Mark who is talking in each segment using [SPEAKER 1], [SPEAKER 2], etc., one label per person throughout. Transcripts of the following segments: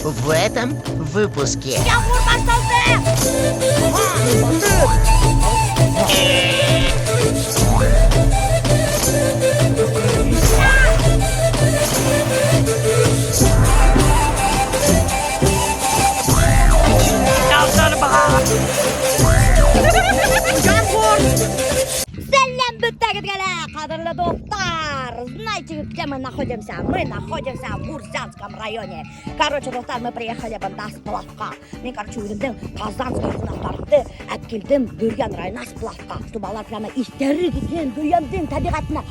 [SPEAKER 1] В этом выпуске.
[SPEAKER 2] Ямғыр башланды! Ямғыр! Сәләм бөтәгеҙгә лә, ҡәҙерле дуҫтар! Знаете, где мы находимся? Мы находимся в Бурзянском районе. Короче, дуҫтар, мы приехали бында сплавҡа. Мин, короче, үҙемдең Казанский ҡунаҡтарымды әпкилдем Бөрйән районына сплавҡа. Чтобы улар прямо иҫтәре китһен Бөрйәндең тәбиғәтенә.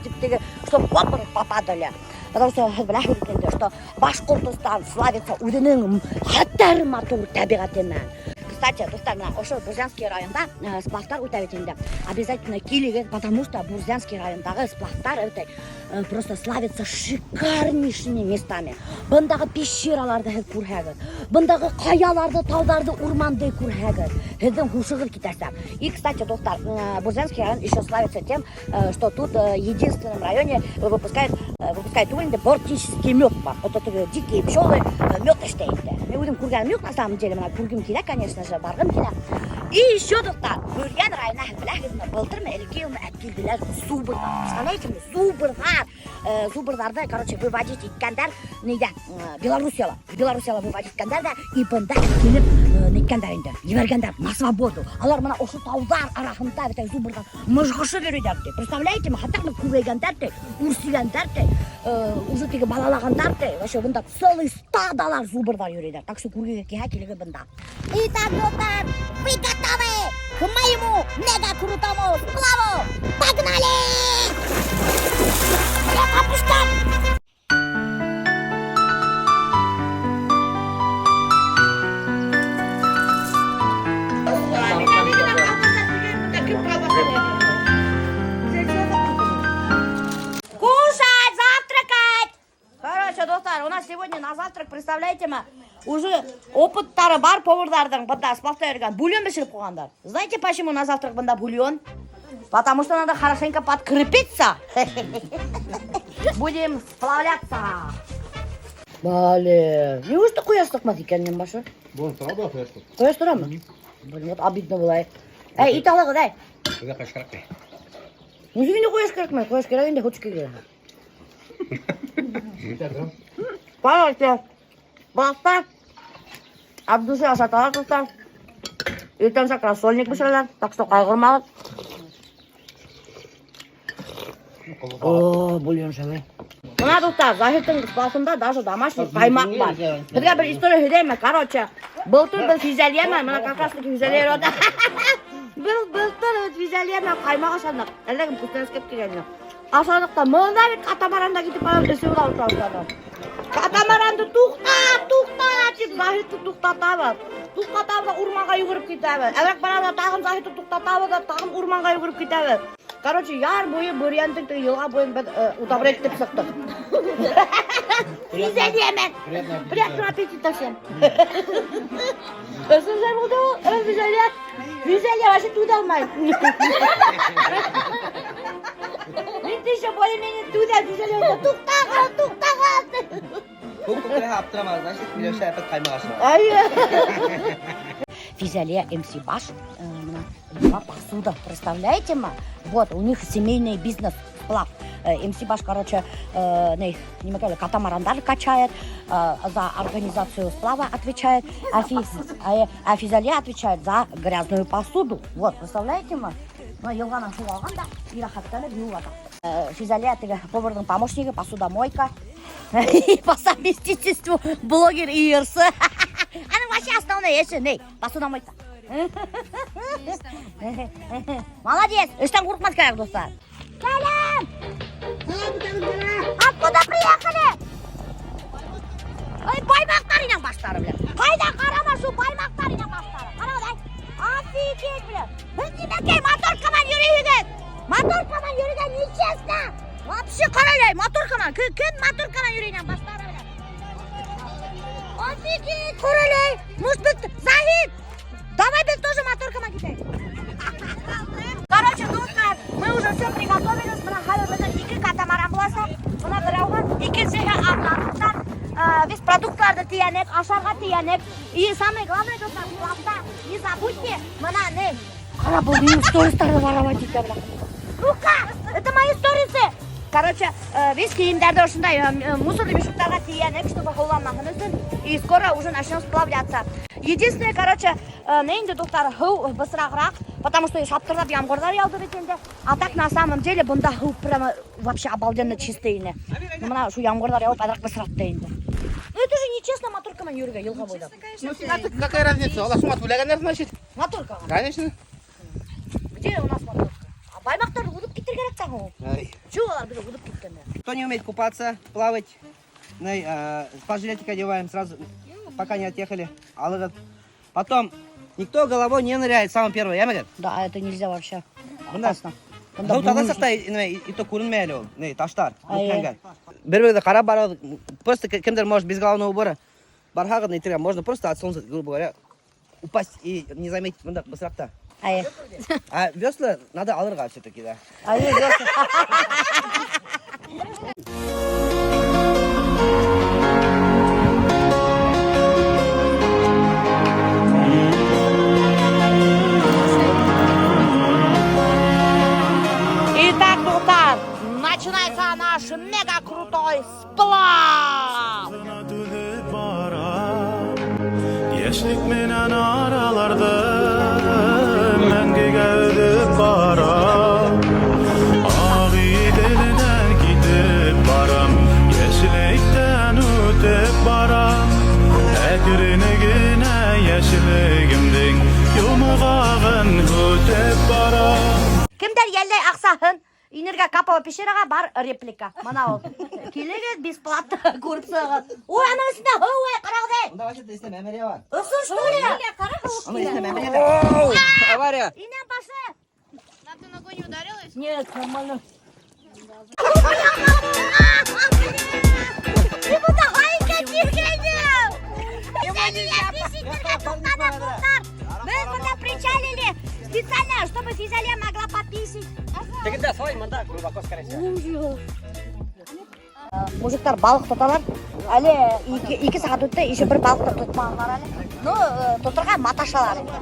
[SPEAKER 2] Тип теге, чтобы в обморок попадали. Потому что һеҙ беләһегеҙ бит инде, что Башҡортостан славится үҙенең хәтәр матур тәбиғәте менән. Кстати, дуҫтар, бына ошо Бурзянский районда сплавтар үтә бит инде. Обязательно килегеҙ, потому что Бурзянский райондағы сплавтар это просто славится шикарнейшими местами. Бындағы пещераларҙы һеҙ күрһәгеҙ, бындағы ҡаяларҙы, тауҙарҙы, урманды күрһәгеҙ, һеҙҙең һушығыҙ китәсәк. И, кстати, дуҫтар, Бурзянский район еще славится тем, что тут единственном районе выпускает түгел инде, бортнический мед бар. Это теге дикие пчелы мед эшләй инде. Мин үҙем күргәнем юҡ, на самом деле, бына күргем килә, конечно же, барғым килә. И еще, дуҫтар, Бөрйән районына, һеҙ беләһегеҙме, былтырмы, элекке йылмы әпкилделәр зубрҙар. Представляете, зубрҙар. Зубрҙарҙы, короче, выводить иткәндәр ниҙә, Белоруссияла. Белоруссияла выводить иткәндәр ҙә, и бында килеп, ниткәндәр инде, ебәргәндәр на свободу. Улар бына ошо тауҙар араһында бит зубрҙар мыжғышып йөрөйҙәр ти. Представляете, хатта күбәйгәндәр ти, үрсегәндәр ти, уже теге балалағандар ти. Вообще бында целый стадолар зубрҙар йөрөйҙәр. Так что күргегеҙ килһә, килегеҙ бында. Итак, дуҫтар, вы готовы к моему мега крутому сплаву? Погнали! Я пропускаю! Кушать, завтракать! Короче, дуҫтар, у нас сегодня на завтрак, представляете ме, уже опыттары бар поварҙарҙың бында сплавта йөрөгән бульон бешереп ҡуйғандар. Знаете, почему на завтрак бында бульон? Потому что надо хорошенько подкрепиться. Будем сплавляться. Блин, неужто ҡояш сыҡмаҫ икән инде башы?
[SPEAKER 3] Бөгөн тора ла ҡояш.
[SPEAKER 2] Ҡояш торамы? Блин, вот обидно было. Эй, ит алығыҙ, эй.
[SPEAKER 3] Беҙгә ҡояш кәрәкмәй.
[SPEAKER 2] Нисек инде ҡояш кәрәкмәй? Ҡояш кәрәк инде, хоть килә. Короче, балыҡтар от души ашаталар, дуҫтар. Иртәнсәк рассольник бешерәләр, так что ҡайғырмағыҙ. О, бульон шәп. Бына, дуҫтар, Заһиттең сплавында даже домашний ҡаймаҡ бар. Һеҙгә бер история һөйләйем. Короче, былтыр беҙ Физәлиә менән, бына как раз таки Физәлиә өйрәтә. Беҙ былтыр Физәлиә менән ҡаймаҡ ашаныҡ. Әллә кем күстәнәскә килгән. Ашаныҡ та, бында бит катамаранда китеп барабыҙ, эсеп ултырабыҙ. Катамаранды туҡтат, туҡтат тип Заһитте туҡтатабыҙ. Туҡтатабыҙ ҙа урманға йүгереп китәбеҙ. Әҙерәк барабыҙ ҙа тағын Заһитте туҡтатабыҙ ҙа тағын урманға йүгереп китәбеҙ. Короче, яр буйы Бөрйәндең теге йылға буйын беҙ удобрять итеп сыҡтыҡ. Физәлиә менән. Приятного аппетита всем. Өсөнсө булды ул, Физәлиә. Физәлиә вообще түҙә алмай. Мин еще более-менее түҙә, Физәлиә туҡтағыҙ, туҡтағыҙ.
[SPEAKER 4] Күп күп аптырамағыҙ, значит, Миләүшә опять ҡаймаҡ ашай.
[SPEAKER 2] Ай. Физәлиә МС Баш, бына, посуда, представляете ме? Вот, у них семейный бизнес сплав. МС Баш, короче, не, нимә әле, катамарандар качает, за организацию сплава отвечает, а Физәлиә отвечает за грязную посуду. Вот, представляете ме? Бына йылғанан һыу алған да, рәхәтләнеп йыуып ята. Физәлиә теге поварҙың помощнигы, посудомойка. По совместительству блогер и йырсы. Аның вообще основной эше ни? Посудомойка. Молодец! Эштән ҡурҡмаҫ кәрәк, дуҫтар. Сәләм! Откуда приехали? Ай, баймаҡтар инәң баштары, бля. Ҡайҙа ҡарама шул баймаҡтар инәң баштары. Ҡара, ай. Офигеть, бля. Һеҙ нимәкәй моторка менән йөрөйһөгөҙ? Моторка менән йөрөгән нечестно. Вообще ҡара әле, моторка менән. Кем моторка менән йөрөй инәң баштары, бля? Офигеть, ҡара әле. Может быть, Заһит, давай беҙ тоже моторка менән китәйек. Короче, дуҫтар, мы уже все приготовились. Бына хәҙер беҙҙең ике катамаран буласаҡ. Бына берәүһе, икенсеһе артта. Весь продуктларҙы тейәнек, ашарға тейәнек. И самое главное, дуҫтар, сплавта не забудьте, бына ни. Ҡара, был минең стористарҙы воровать итә, бля. Ну-ка, это мои сторисы. Короче, весь кейемдәрҙе ошондай мусорный мешоктарға тейәнек, чтобы һыуланмаһын өсөн. И скоро уже начнем сплавляться. Единственное, короче, ни инде, дуҫтар, һыу бысрағыраҡ, потому что шаптырлап ямғырҙар яуҙы бит инде. А так на самом деле бында һыу прямо вообще обалденно чистый ине. Ну, бына ошо ямғырҙар яуып аҙыраҡ бысратты инде. Ну это же нечестно моторка менән йөрөргә йылға буйлап.
[SPEAKER 3] Ну, какая разница? Улар шуға түләгәндәр, значит.
[SPEAKER 2] Моторка.
[SPEAKER 3] Конечно.
[SPEAKER 2] Где у нас моторка? А баймаҡтарҙы уҙып китергә кәрәк тағы ул.
[SPEAKER 3] Ай.
[SPEAKER 2] Чего улар беҙҙе уҙып киткәндәр?
[SPEAKER 4] Кто не умеет купаться, плавать, спасжилетик одеваем сразу, пока не отъехали. Алығыҙ. Потом, никто головой не ныряет, самое первое, йәме, говорит?
[SPEAKER 2] Да, это нельзя вообще.
[SPEAKER 4] Бында
[SPEAKER 2] Опасно. Бында
[SPEAKER 4] Һыу таҙа
[SPEAKER 2] булыш-
[SPEAKER 4] саҡта и то күренмәй әле ул, ни, таштар,
[SPEAKER 2] Ай,
[SPEAKER 4] мүкәнгән. Бер-береңде ҡарап барығыҙ, просто кемдер может без головного убора барһағыҙ нитергә, можно просто от солнца, грубо говоря, упасть и не заметить бында бысраҡта.
[SPEAKER 2] Ай.
[SPEAKER 4] А весла надо алырға все-таки, да.
[SPEAKER 2] Ай, весла. Итак, дуҫтар, начинается наш мега крутой сплав.
[SPEAKER 5] Түҙеп бара Йәшлек менән араларҙы Мәңгегә өҙөп бара Ағиҙелдән китеп барам Йәшлектән үтеп барам Әкрен генә йәшлегемдең Йомғағын һүтеп барам.
[SPEAKER 2] Кемдәр йәлләй аҡсаһын, инергә Капова пещераға бар реплика. Бына ул. Килегеҙ, бесплатно күреп сығығыҙ. Ой, аның эсендә һыу, эй, ҡарағыҙ, эй.
[SPEAKER 4] Бында вообще-то эсендә мәмерйә бар.
[SPEAKER 2] Ысын, что ли?
[SPEAKER 4] Ана эсендә мәмерйә бар. Авария!
[SPEAKER 2] Инәм башы.
[SPEAKER 6] Нам ты ногой не ударилась?
[SPEAKER 2] Нет, нормально. Мин бында һайынға килгәйнем. Физалия писитергә туҡтаныҡ, дуҫтар. Беҙ бында причалили специально, чтобы Физалия могла пописить.
[SPEAKER 4] Тегендә свай, бында глубоко, скорее всего.
[SPEAKER 2] Ужас. Мужиктар балыҡ тоталар. Әле 2 сәғәт үтте, еще бер балыҡ та тотмағандар әле. Ну, тоторға маташалар инде.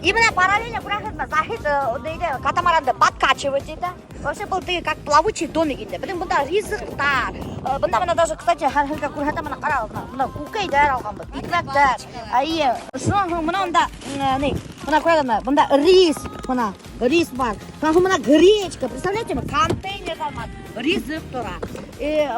[SPEAKER 2] И бына параллельно күрәһегеҙме, Заһит ниҙе, катамаранды подкачивать итә. Вообще был теге как плавучий домик инде. Беҙҙең бында ризыҡтар. Бында бына даже, кстати, һәр һеҙгә күрһәтәм, бына ҡарағыҙ, бына күкәйҙәр алғанбыҙ, икмәктәр. Эйе, шунан һуң бына унда, ни, бына күрәһегеҙме, бында рис, бына рис бар. Шунан һуң бына гречка, представляете, контейнерҙар бар, ризыҡ тора.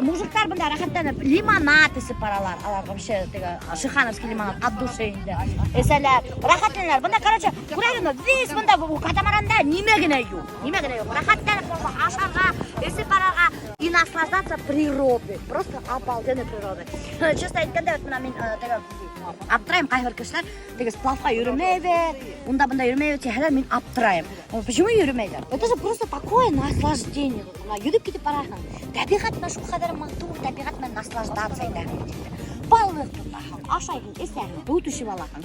[SPEAKER 2] Мужиктар бында рәхәтләнеп лимонад эсеп баралар. Алар вообще теге шихановский лимонад от души инде. Эсәләр, рәхәтләнәләр. Бында, короче, күрәһегеҙме, весь бында был катамаранда нимә генә юҡ. Нимә генә юҡ. Рәхәтләнеп можно ашарға, эсеп барырға и наслаждаться природой. Просто обалденной природой. Честно әйткәндә, бына мин теге аптырайым, ҡайһы бер кешеләр теге сплавҡа йөрөмәйҙәр, унда бында йөрөмәйҙәр тиһәләр, мин аптырайым. Почему йөрөмәйҙәр? Это же просто такое наслаждение. Бына йөҙөп китеп бараһың. Тәбиғәт менән шул ҡәҙәр матур, тәбиғәт менән наслаждаться итәһең. Балыҡ тотаһың, ашайһың, эсәһең, һыу төшөп алаһың.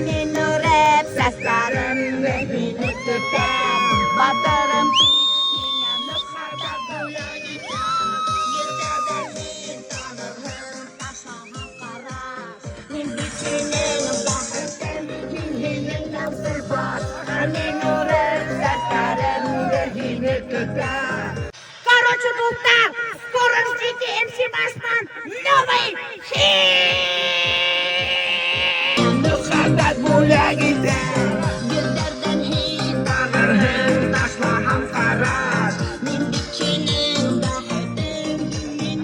[SPEAKER 2] Мин үреп сәстәремде һине көтәм, батырым һиңә мөхәббәт бүләк итәм. Йөҙҙәрҙән һин танырһың, ташлаһаң ҡараш. Мин бит һинең бәхетең, һин һинең яусы баш. Мин үреп сәстәремде һине көтәм. Короче, дуҫтар, скоро ждите МС Башман новый хит!
[SPEAKER 4] Мөхәббәт бүләк итәм.
[SPEAKER 1] Йөҙҙәрҙән һин
[SPEAKER 4] Танырһың, ташлаһаң ҡараш.
[SPEAKER 1] Мин бит һинең бәхетең, һин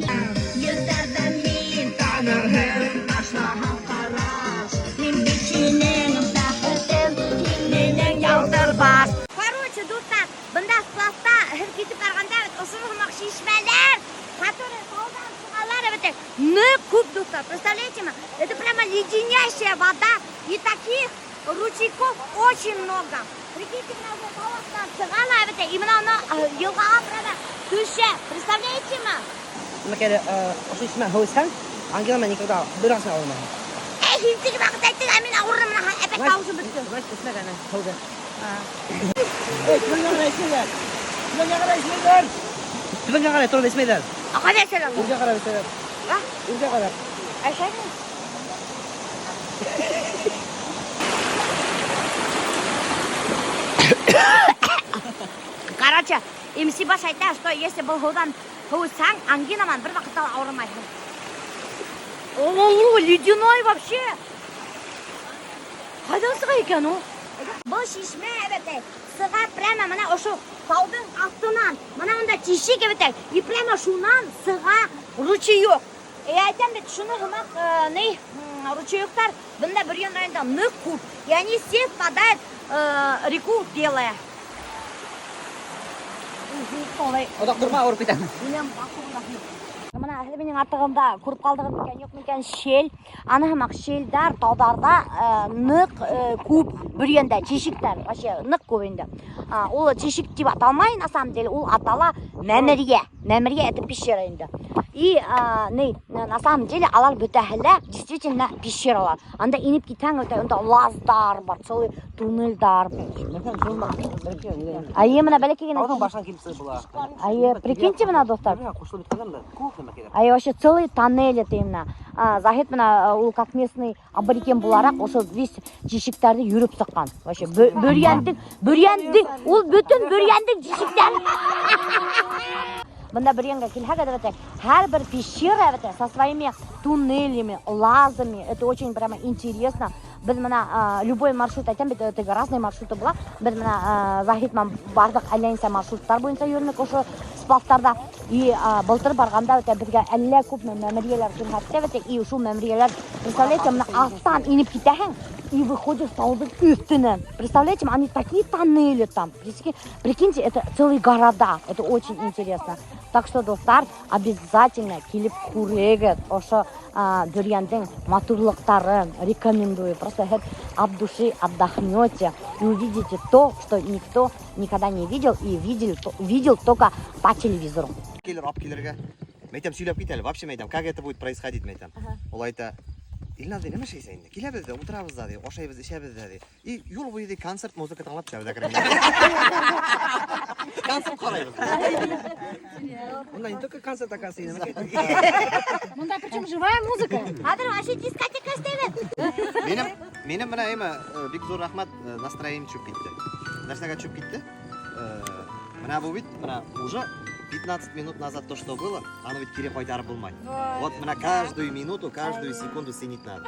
[SPEAKER 1] йөҙҙәрҙән һин
[SPEAKER 4] Танырһың,
[SPEAKER 1] ташлаһаң ҡараш. Мин бит һинең бәхетең, һин минең ялтыр баш.
[SPEAKER 2] Короче, дуҫтар, бында сплавта һеҙ китеп барғанда ошо һымаҡ шишмәләр, которые тауҙан сығалар бит. Ныҡ күп, дуҫтар, представляете ме? Это прямо леденящая вода, и таких ручейков очень много. Прикиньте, бына ошо тау аҫтынан сыға ла бит, и бына уны йылғаға прямо төшә. Представляете ме?
[SPEAKER 4] Бына ошо шишмә һыу эсһәң, ангина менән никогда бер аҡса ауырымайһың.
[SPEAKER 2] Эй, һин теге ваҡыт әйттең, ә мин ауырыным, бына әпәт тауышым бөттө.
[SPEAKER 4] Значит, эсмәгән һыуҙы. Эй, көн яғына эсмәгән. Көн яғына эсмәгән. Түбәнгә ҡарай тороп эсмәйҙәр.
[SPEAKER 2] А ҡайҙа эсәләр?
[SPEAKER 4] Үргә ҡарап эсәләр.
[SPEAKER 2] А?
[SPEAKER 4] Үргә ҡарап.
[SPEAKER 2] Эсәме? Короче, МС баш әйтә, что если был һыуҙан һыу эсһәң, ангина менән бер ваҡытта ла ауырымайһың. О, ледяной вообще. Ҡайҙан сыға икән ул? Был шишмә, әбәтәй, сыға прямо мына ошо тауҙың аҫтынан. Мына унда тишек, әбәтәй, и прямо шунан сыға ручеек. И әйтәм бит, шуны һымаҡ, ни, ручеектар бында Бөрйән районында ныҡ күп. И они все впадают реку Белая.
[SPEAKER 4] Оҙаҡ торма, ауырып китәм.
[SPEAKER 2] Мына һеҙ минең артығымда күреп ҡалдығыҙ микән, юҡ микән, шел. Аны һымаҡ шелдәр тауҙарҙа ныҡ күп Бөрйәндә, тишектәр вообще ныҡ күп инде. Ул тишек тип аталмай, на самом деле, ул атала мәмерйә. Мәмерйә это пещера инде. И ни, на самом деле алар бөтәһе лә действительно пещералар. Анда инеп китһәң, унда лаздар бар, целый туннелдар. Әйе, мына бәләкәй генә.
[SPEAKER 4] Тауҙың башынан килеп сығып була.
[SPEAKER 2] Әйе, прикиньте мына, дуҫтар.
[SPEAKER 4] Ҡушылып бөткәндәр бында күп нәмә кәрәк.
[SPEAKER 2] Әйе, вообще целый тоннель это именно. Заһит мына ул как местный абориген булараҡ ошо весь тишектәрҙе йөрөп сыҡҡан. Вообще Бөрйәндең, ул бөтөн Бөрйәндең тишектәре. Бында Бөрйәнгә килһәк, әлбиттә, һәр бер пещера, әлбиттә, со своими туннелями, лазами. Это очень прямо интересно. Беҙ мына, любой маршрут әйтәм бит, теге разные маршруты була. Беҙ мына, Заһит менән барҙыҡ, әллә нисә маршруттар буйынса йөрөнөк ошо сплавтарҙа. И былтыр барғанда бит беҙгә әллә күпме мәмерйәләр күрһәтте бит, и шул мәмерйәләр, представляете, мына аҫтан инеп китәһең и выходишь тауҙың өҫтөнә. Представляете, они такие тоннели там. Прикиньте, это целые города. Это очень интересно. Так что, дуҫтар, обязательно килеп күрегеҙ ошо Бөрйәндең матурлыҡтарын. Рекомендую. Просто һеҙ от души отдохнете и увидите то, что никто никогда не видел и видел только по телевизору.
[SPEAKER 7] Килер, алып килергә. Мин әйтәм, һөйләп кит әле, вообще мин әйтәм, как это будет происходить, мин әйтәм. Ул әйтә, Илназ, нимә эшләйһең инде? Киләбеҙ ҙә, ултырабыҙ ҙа, ти, ашайбыҙ, эсәбеҙ ҙә, ти. И юл буйы, ти, концерт, музыка тыңлап төшәбеҙ әкрен. Концерт ҡарайбыҙ.
[SPEAKER 4] Унда не только концерт, оказывается.
[SPEAKER 6] Бында причем живая музыка.
[SPEAKER 2] Хәҙер вообще дискотека эшләйбеҙ.
[SPEAKER 7] Минең мына әммә, бик ҙур рәхмәт, настроением төшөп китте. Нәрсәгә төшөп китте? Мына был бит, мына уже 15 минут назад то, что было, оно ведь кире ҡайтарып булмай. Вот мына каждую минуту, каждую секунду ценить надо.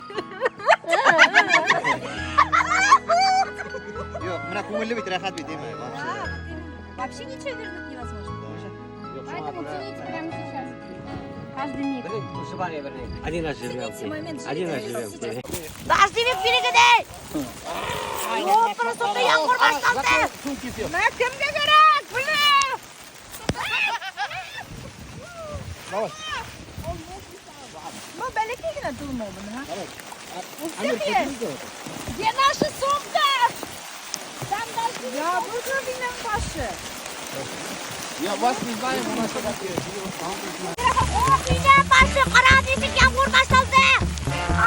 [SPEAKER 7] Юҡ, мына күңелле бит, рәхәт бит, әммә, вообще.
[SPEAKER 6] Вообще ничего вернуть невозможно.
[SPEAKER 7] Юҡ, шуңа
[SPEAKER 6] Поэтому
[SPEAKER 7] күрә-
[SPEAKER 6] цените прямо сейчас. Каждый миг.
[SPEAKER 8] Один раз живем.
[SPEAKER 6] Цените момент
[SPEAKER 8] Один раз
[SPEAKER 6] жизни
[SPEAKER 8] живем.
[SPEAKER 6] сейчас.
[SPEAKER 2] Дождевик бирегеҙ! О, просто ямғыр башланды!
[SPEAKER 6] Мә кемгә кәрәк? Блин!
[SPEAKER 3] Давай.
[SPEAKER 6] Ну, бәләкәй генә түгелме ул быны, ха? У всех есть. Где наша сумка? Там дождевик. Я буду минең башы.
[SPEAKER 3] Я вас не знаю, у нас такие.
[SPEAKER 2] О, минең башы, ҡара, нисек ямғыр башланды!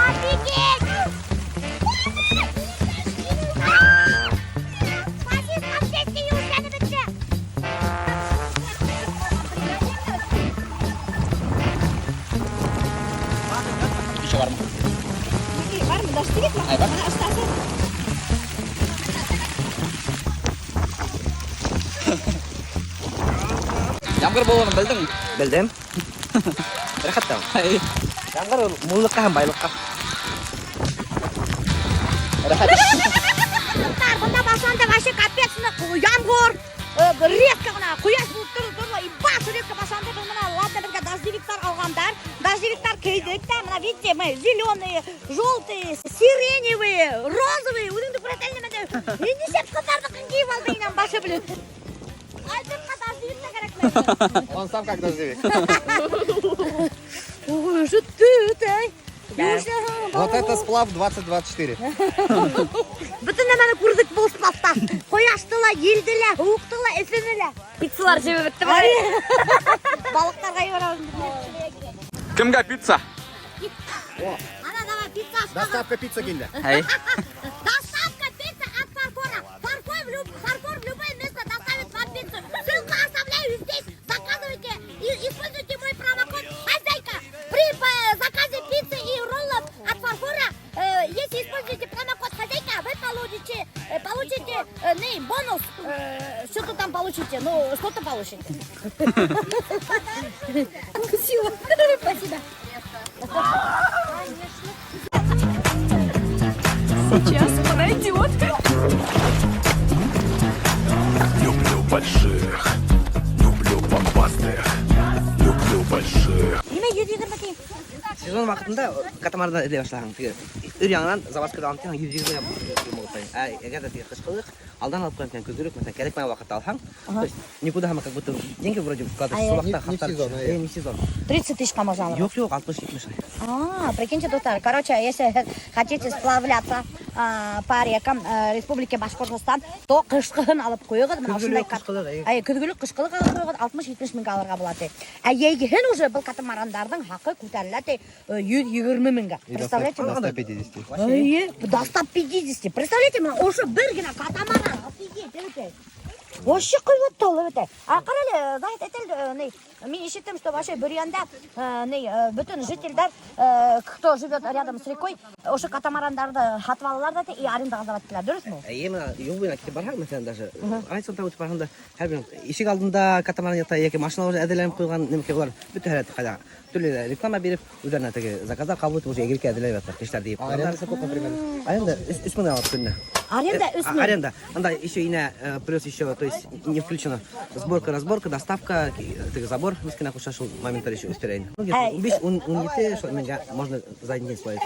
[SPEAKER 2] Офигеть! Фашист конфетти йүгешләнеп бөттө.
[SPEAKER 3] Еще бармы?
[SPEAKER 6] Бармы, дождевик?
[SPEAKER 3] Ай, бар.
[SPEAKER 6] Мына остался.
[SPEAKER 3] Ямғыр булыуын белдең?
[SPEAKER 4] Белдем. Рәхәт тә. Ямғыр ул муллыҡҡа һәм байлыҡҡа.
[SPEAKER 3] Рәхәт.
[SPEAKER 2] Дуҫтар, бында башланды вообще капец, ямғыр. Резко ғына ҡояш булып торҙо, торҙо, и баш резко башланды. Беҙ мына, ладно, беҙгә дождевиктар алғандар. Дождевиктар кейҙек тә, мына видите, мы зеленые, желтые, сиреневые, розовые. Үҙеңде күрһәтә алмайым. Инде шәп ҡыҙҙарҙыҡын кейеп алды инәм башы белән. Альбертҡа дождевик та кәрәкмәй.
[SPEAKER 3] Он сам как дождевик.
[SPEAKER 2] Ой, что ты, эй?
[SPEAKER 7] Вот это сплав 2024.
[SPEAKER 2] Бөтөн нәмәне күрҙек был сплавта. Ҡояшты ла, елде лә, һыуыҡты ла, эҫене лә.
[SPEAKER 1] Пиццалар жеп бөттө.
[SPEAKER 2] Балыҡтарға ебәрәбеҙ.
[SPEAKER 3] Кемгә пицца?
[SPEAKER 2] Ана, давай, пицца ашҡағы.
[SPEAKER 7] Доставка пицца килде.
[SPEAKER 3] Эй.
[SPEAKER 2] Доставка пицца от Фарфора. Фарфор в любое место доставит вам пиццу. Ссылку оставляю здесь. Заказывайте. получите.
[SPEAKER 6] Укусила. Спасибо. Сейчас подойдет.
[SPEAKER 5] Люблю больших, люблю бомбастых, люблю больших.
[SPEAKER 2] Нимә 120 тиң?
[SPEAKER 4] Сезон ваҡытында катамарандан эҙләй башлаһаң, теге өр-яңынан заводскойҙа алып килһәң, 120 Ә әгәр ҙә теге ҡышҡылыҡ, алдан алып ҡуйған көҙгөлөк, мәҫәлән, кәрәкмәгән ваҡытта алһаң, то есть никуда һаман как будто деньги вроде вкладываешь, шул ваҡытта
[SPEAKER 7] Не в
[SPEAKER 4] хаҡтар
[SPEAKER 7] сезон,
[SPEAKER 4] төшә.
[SPEAKER 7] әйе.
[SPEAKER 4] Не в сезон.
[SPEAKER 2] 30 тысяч можно алырға.
[SPEAKER 4] Юҡ, юҡ, 60-70.
[SPEAKER 2] А, прикиньте, дуҫтар. Короче, если хотите сплавляться по рекам Республики Башҡортостан, то ҡышҡыһын алып ҡуйығыҙ. Мына ошондай
[SPEAKER 4] Көҙгөлөк, ҡышҡылыҡ, әйе.
[SPEAKER 2] Әй, көҙгөлөк, ҡышҡылыҡ алып ҡуйығыҙ, 60-70 меңгә алырға була ти. Ә йәйгеһен уже был катамарандарҙың хаҡы күтәрелә ти 120 меңгә. Представляете?
[SPEAKER 7] До 150.
[SPEAKER 2] Эйе, до 150. Представляете, мына ошо бер генә катамаран, офигеть, әбекәй. Вообще ҡыйбат та ул, әбекәй. А ҡара әле, Заһит, әйт әле, ни, мин ишеттем, что вообще Бөрйәндә ни, бөтөн жителдәр, кто живет рядом с рекой, ошо катамарандарҙы һатып алалар да и арендаға сдавать итәләр, дөрөҫмө?
[SPEAKER 4] Эйе, мына юл буйына китеп барһаң, мәҫәлән, даже райцентрға үтеп барһаң да, һәр бер ишек алдында катамаран ята йәки машина уже әҙерләнеп ҡуйған, нәмәкәй улар бөтә һәләт ҡайҙа төрлө реклама биреп, үҙҙәренә теге заказдар ҡабул итеп, уже йәйгелеккә әҙерләп яталар кешеләр тиеп.
[SPEAKER 7] А арендасы күпме примерно?
[SPEAKER 4] Аренда 3 мең алып көнөнә.
[SPEAKER 2] Аренда 3 мең.
[SPEAKER 4] Аренда. Анда еще инә плюс еще, то есть не включено сборка, разборка, доставка, теге забор, мискина ҡуша шул моменттар еще өҫтәлә. Ну, где-то 15, 17 шул меңгә можно за один день сплавить.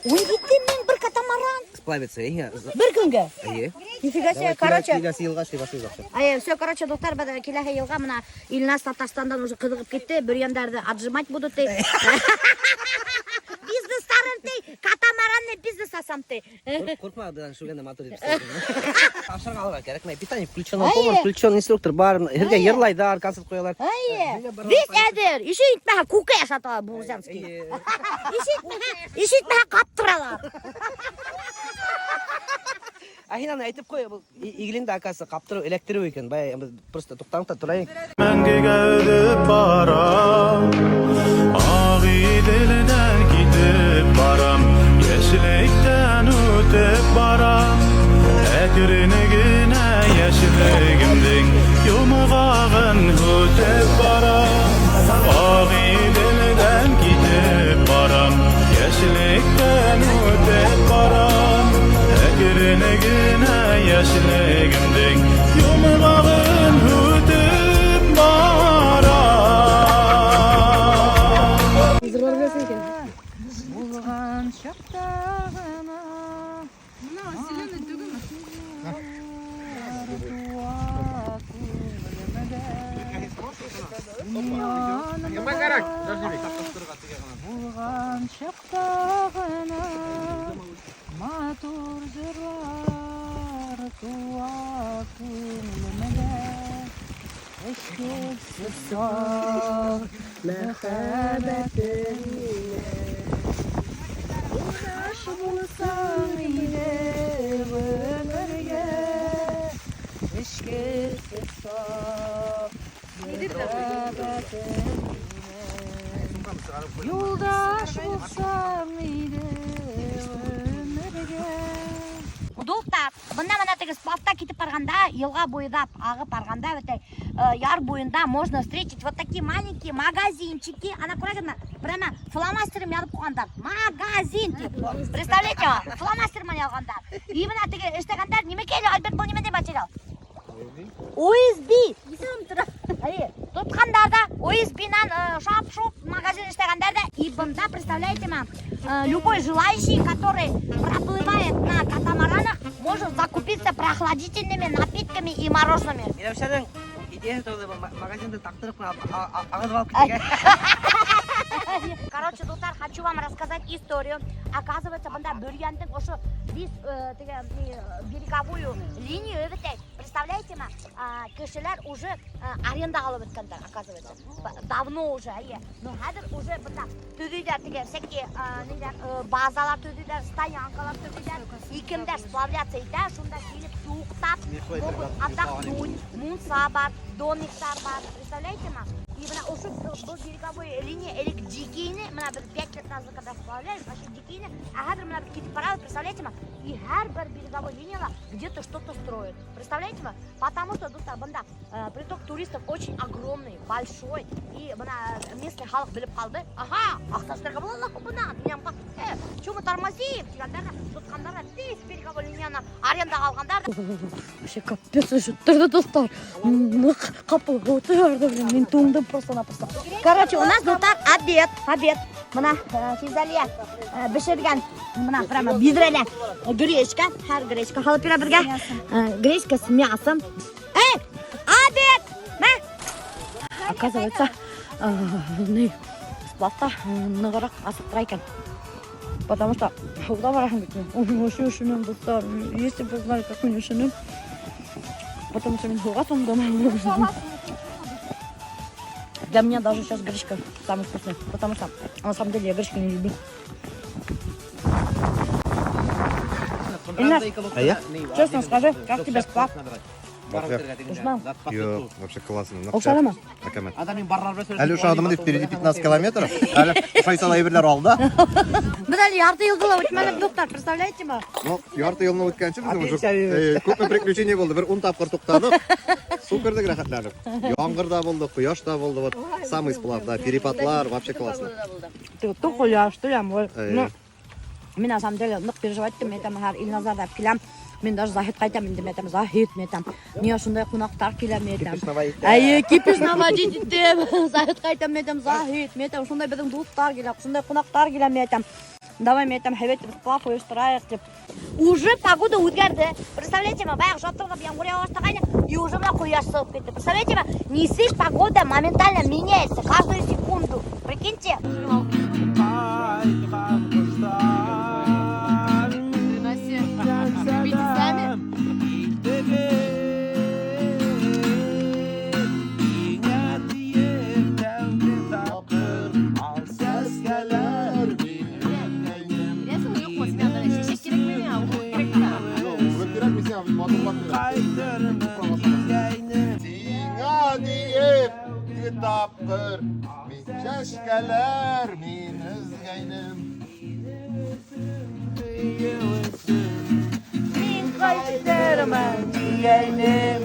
[SPEAKER 2] 17 мең бер катамаран.
[SPEAKER 4] Сплавиться, эйе.
[SPEAKER 2] Бер көнгә?
[SPEAKER 4] Эйе.
[SPEAKER 2] Нифига себе, короче.
[SPEAKER 7] Киләһе йылға эшләй башлайбыҙ аҡса.
[SPEAKER 2] Ай, все, короче, дуҫтар, беҙ киләһе йылға мына Илназ Татарстандан уже ҡыҙығып китте, бөрйәндәрҙе отжимать будут ти. Бизнестарын ти, катамаранный бизнес асам ти.
[SPEAKER 4] Ҡурҡма, беҙ шүгәндә матур итеп Ашарға алырға кәрәкмәй. Питание включено,
[SPEAKER 2] Эйе.
[SPEAKER 4] повар включен, инструктор бар. Һеҙгә йырлайҙар, концерт ҡуялар.
[SPEAKER 2] Эйе, весь әҙер, еще етмәһә күкәй ашаталар бурзянский. Еще етмәһә ҡаптыралар.
[SPEAKER 4] Ә һин аны әйтеп ҡуй, был Иглинде оказывается ҡаптырыу, эләктереү икән. Бая беҙ просто туҡтанып та торайыҡ.
[SPEAKER 5] Мәңгегә өҙөп барам Ағиҙелдән китеп барам Йәшлектән үтеп барам Әкрен генә йәшлегемдең Йомғағын һүтеп барам Ағиҙелдән китеп барам Йәшлектән үтеп барам Әкрен генә йәшлегемдең Йомғағын һүтеп барам.
[SPEAKER 6] Булған чакта гына. Мына зеленый түгелме? Туа күңелемдә. Янымда булған чакта гына матур җырлар туа күңелемдә. Эчкерсез саф мәхәббәтем Юлдаш булсаң иде гомергә Эчкерсез саф мәхәббәтем Юлдаш булсаң иде гомергә.
[SPEAKER 2] Дуҫтар, бында мына теге сплавта китеп барғанда, йылға буйында ағып барғанда, вот, яр буйында можно встретить вот такие маленькие магазинчики. Ана күрәһегеҙме? Прямо фломастером яҙып ҡуйғандар. Магазин тип. Представляете, фломастер менән яҙғандар. И мына теге эшләгәндәр, нимәкәй әле, Альберт, был нимәндәй материал? ОСБ. Эйе, тотҡандар ҙа ОСБ-нан шап-шоп магазин эшләгәндәр ҙә. И бында, представляете ма, любой желающий, который проплывает на катамаранах, может закупиться прохладительными напитками и морожеными.
[SPEAKER 4] Миләүшәнең идеяһы тыуҙы, был магазинды таҡтырып ҡына ағыҙып алып китергә.
[SPEAKER 2] Короче, дуҫтар, хочу вам рассказать историю. Оказывается, бында Бөрйәндең ошо весь теге, ни, береговую линию бит, представляете ма, кешеләр уже аренда алып бөткәндәр, оказывается. Давно уже, эйе. Но хәҙер уже бында төҙөйҙәр теге всякие ниҙәр, базалар төҙөйҙәр, стоянкалар төҙөйҙәр. И кемдәр сплавляться итә, шунда килеп туҡтап, могут отдохнуть, мунса бар, домиктар бар. Представляете ма? И бына ошо был береговой линия элек дикий ине, бына беҙ 5 лет назад, когда сплавлялись, вообще дикий ине, а хәҙер бына беҙ китеп барабыҙ, представляете ма? И һәр бер береговой линияла где-то что-то строят. Представляете ма? Потому что, дуҫтар, бында приток туристов очень огромный, большой. И бына местный халыҡ белеп ҡалды. Ага, аҡса эшләргә була ла бына. Дигән, че мы тормозим? Тигәндәр ҙә, тотҡандар ҙа, весь береговой линияны арендаға алғандар. Вообще капец, өшөттөрҙө, дуҫтар. Ныҡ ҡапыл һыу, блин, мин туңдым просто-напросто. Короче, у нас дуҫтар обед, обед. Бына Физалия бешергән, бына прямо биҙрәлә гречка, һәр гречка һалып бирә беҙгә. Гречка с мясом. Эй, обед! Мә! Оказывается, ни, сплавта нығыраҡ асыҡтыра икән. Потому что һыуҙа бараһың бит. Ой, вообще өшөнөм, дуҫтар. Если бы знали, как мин өшөнөм. Потому что мин һыуға сумдым. Для меня даже сейчас гречка самый вкусный. Потому что на самом деле я гречку не люблю. Ильназ, честно скажи, как тебе сплав? Дошман.
[SPEAKER 7] Юҡ, вообще классно.
[SPEAKER 2] Оҡшанымы?
[SPEAKER 7] Әкәмәт. Әле ошо впереди 15 километров. Әле ошо әйберләр алда.
[SPEAKER 2] Беҙ әле ярты юлды ла үтмәнек, дуҫтар, представляете ма?
[SPEAKER 7] Ну, ярты юлны үткәнсе беҙҙең уже күпме приключение булды. Бер 10 тапҡыр туҡтаныҡ. Һыу керҙек рәхәтләнеп. Ямғыр ҙа булды, ҡояш та булды. Вот самый сплав, да, перепадлар, вообще классно.
[SPEAKER 2] Ты то ҡояш, то ямғыр.
[SPEAKER 7] Эйе.
[SPEAKER 2] Ну, мин на самом деле ныҡ переживать иттем, мин әйтәм, һәр Илназарҙы алып киләм. Мин даже Заһитҡа әйтәм инде, мин әйтәм, Заһит, мин әйтәм, ни ошондай ҡунаҡтар килә, мин әйтәм. Эйе, кипиш наводить иттем. Заһитҡа әйтәм, мин әйтәм, Заһит, мин әйтәм, шундай беҙҙең дуҫтар килә, шундай ҡунаҡтар килә, мин әйтәм. Давай, мин әйтәм, һәйбәт сплав ойошторайыҡ тип. Уже погода үҙгәрҙе. Представляете ма, баяғы шаптырғып ямғыр яуа башлағайны, и уже бына ҡояш сығып китте. Представляете ма, нисек погода моментально меняется каждую секунду. Прикиньте.
[SPEAKER 6] Приноси. Любите сами. Интересно, юҡ, шешек кәрәкме миңә? Кәрәк тә.
[SPEAKER 3] Сиңа тиеп тапҡыр мин сәскәләр мин өзгәйнем.
[SPEAKER 1] Мин ҡайтырмын тигәйнем.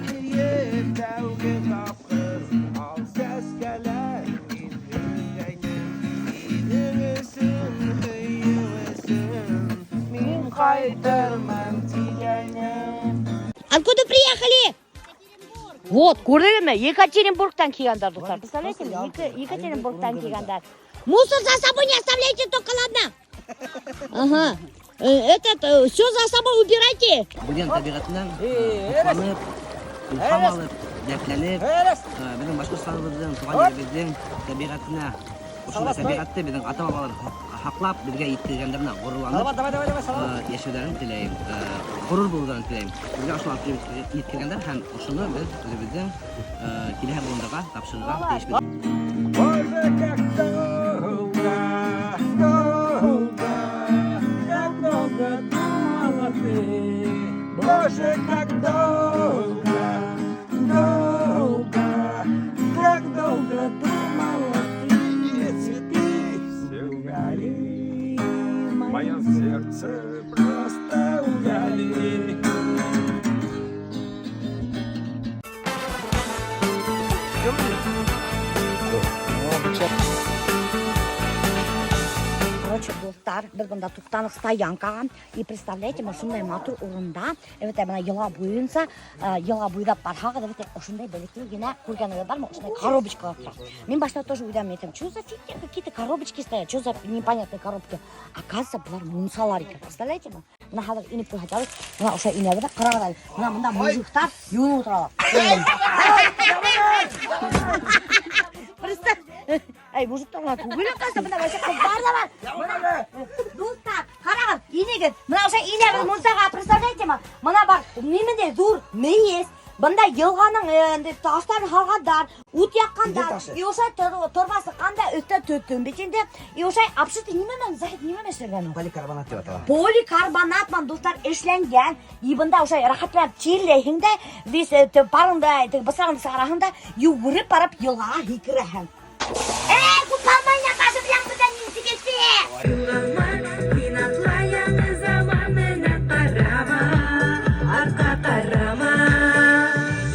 [SPEAKER 5] Тиеп тәүге тапҡыр ал сәскәләр мин өзгәйнем. Һинең өсөн, һөйөү мин ҡайтырмын тигәйнем.
[SPEAKER 2] Откуда приехали? Вот, күрҙегеҙме? Екатеринбургтан килгәндәр, дуҫтар. Представляете, Екатеринбургтан килгәндәр. Мусор за собой не оставляйте только, ладно? Ага. Этот, все за собой убирайте.
[SPEAKER 4] Бөгөн тәбиғәтенән һоҡланып, илһам алып, дәртләнеп, беҙҙең Башҡортостаныбыҙҙың, тыуған еребеҙҙең тәбиғәтенә, ошондай тәбиғәтте беҙҙең ата-бабалар һаҡлап, беҙгә еткергәндәренә ғорурланып, йәшәүҙәрен теләйем, ғорур булыуҙарын теләйем. Беҙгә ошоно алып еткергәндәр һәм ошоно беҙ үҙебеҙҙең киләһе быуындарға тапшырырға тейешбеҙ.
[SPEAKER 5] Боже, как долго, долго, как долго думала ты. Боже, как долго, долго, как долго думала ты. Цветы все увяли, мое сердце просто увяли.
[SPEAKER 2] Короче, дуҫтар, беҙ бында туҡтаныҡ стоянкаға. И представляете, мы шундай матур урында, эвете бына йылға буйынса, йылға буйлап барһағыҙ, эвете ошондай бәләкәй генә күргәнегеҙ бармы? Ошондай коробочкалар тора. Мин башта тоже уйлайым, әйтәм, что за фигня, какие-то коробочки стоят, что за непонятные коробки. Оказывается, былар мунсалар икән. Представляете ма? Бына хәҙер инеп күрһәтәбеҙ. Бына ошо инәбеҙ ҙә ҡарағыҙ әле. Бына бында мужиктар йыуынып ултыралар. Представь. Эй, мужиктар улар түгел, оказывается, бында вообще ҡыҙҙар ҙа бар. Дуҫтар, ҡарағыҙ, инегеҙ. Бына ошо инәбеҙ мунсаға, представляете ма? Бына бар, нимәндәй ҙур мейес. Бында йылғаның инде таштарын һалғандар, ут яҡҡандар.
[SPEAKER 4] Иҙел ташы.
[SPEAKER 2] И ошолай торба сыҡҡан да өҫтә төтөн бит инде. И ошолай обшитый нимә менән, Заһит, нимә менән эшләнгән ул?
[SPEAKER 4] Поликарбонат тип атала.
[SPEAKER 2] Поликарбонат менән, дуҫтар, эшләнгән. И бында ошолай рәхәтләнеп чилләйһең дә, весь парыңды, теге бысағыңды сығараһың да, йүгереп барып йылғаға һикерәһең. Эй, ҡупалмай башы белән бында нисек
[SPEAKER 1] Юғалма, һин атла яңы заман менән ҡарама, артҡа ҡарама.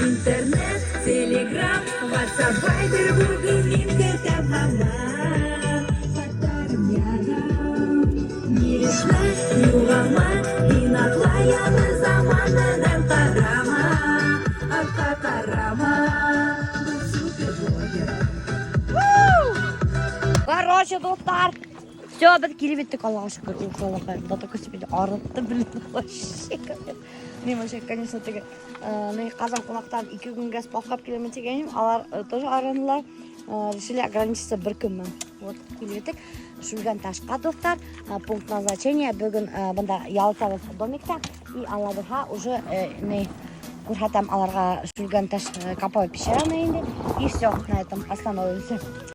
[SPEAKER 1] Интернет, телеграм, ватсап, вайбер бөгөн мин көтәм һаман. Хаттарым ярам. Бирешмә, юғалма, һин атла яңы заман менән ҡарама, артҡа ҡарама. Был суперблогер.
[SPEAKER 2] Короче, дуҫтар, все, беҙ килеп еттек, Аллаға шөкөр, ух, Аллаға, до такой степени арытты, блин, вообще капец. Мин вообще, конечно, теге, ни Ҡазан ҡунаҡтан 2 көнгә сплавҡа киләмен тигәйнем, алар тоже арынылар, решили ограничиться бер көн менән. Вот, килеп еттек. Шүлгәнташҡа, дуҫтар, пункт назначения, бөгөн бында ял итәбеҙ домикта, и Алла бирһә, уже ни күрһәтәм аларға Шүлгәнташ Каповая пещераны инде, и все, на этом остановимся.